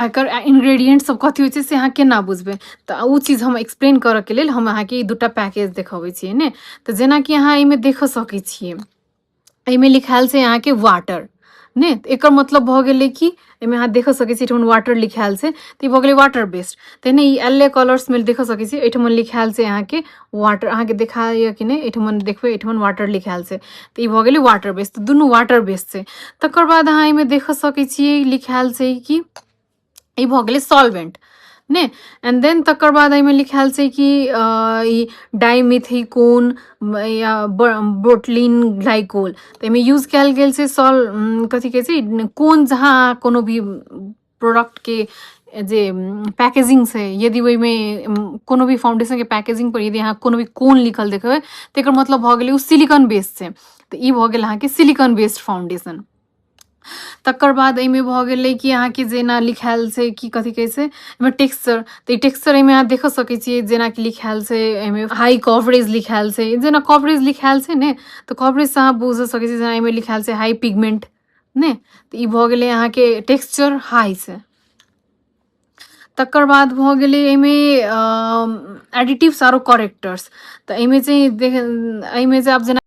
एकर ingredient सब कथी होइ छै से अहाँ केना बुझबै? तऽ ओ चीज हम एक्सप्लेन करऽके लेल हम अहाँके ई दूटा पैकेज देखबै छियै ने। तऽ जेनाकि अहाँ एहिमे देख सकै छियै, एहिमे लिखायल छै अहाँके वाटर ने। तऽ एकर मतलब भऽ गेलै कि एहिमे अहाँ देख सकै छी, एहिठमन वाटर लिखायल छै, तऽ ई भऽ गेलै वाटर बेस्ड। तहिने ई एल ए कलर्समे देख सकै छी, एहिठमन लिखायल छै अहाँके वाटर। अहाँके देखाइए कि नहि? एहिठमन देखबै, एहिठमन वाटर लिखायल छै, तऽ ई भऽ गेलै वाटर बेस्ड। तऽ दुनू वाटर बेस्ड छै। तकर बाद अहाँ एहिमे देख सकै छियै, लिखायल छै कि ई भऽ गेलै सॉल्वेंट ने। एंड then तकर बाद एहिमे लिखायल छै कि ई डाइमिथिकोन या बोटलिन ग्लाइकोल। तऽ एहिमे यूज कयल गेल छै सॉल कथी कहै छै, कोन, जहाँ कोनो भी प्रोडक्टके जे पैकेजिंग छै, यदि ओहिमे कोनो भी फाउंडेशनके पैकेजिंग पर यदि अहाँ कोनो भी कोन लिखल देखबै, तऽ एकर मतलब भऽ गेलै ओ सिलिकॉन बेस्ड छै। तऽ ई भऽ गेल अहाँके सिलिकॉन बेस्ड फाउंडेशन। तकर बाद एहिमे भऽ गेलै कि अहाँके जेना लिखायल छै कि कथी कहै छै, एहिमे टेक्सचर। तऽ ई टेक्सचर एहिमे अहाँ देख सकै छियै, जेनाकि लिखायल छै एहिमे हाई कवरेज लिखायल छै। जेना कवरेज लिखायल छै ने, तऽ कवरेजसँ अहाँ बुझि सकै छियै। जेना एहिमे लिखायल छै हाई पिगमेंट ने, तऽ ई भऽ गेलै अहाँके टेक्सचर हाई छै। तकर बाद भऽ गेलै एहिमे एडिटिव्स आरो करेक्टर्स। तऽ एहिमे चाहिँ देख, एहिमे चाहिँ आब जेना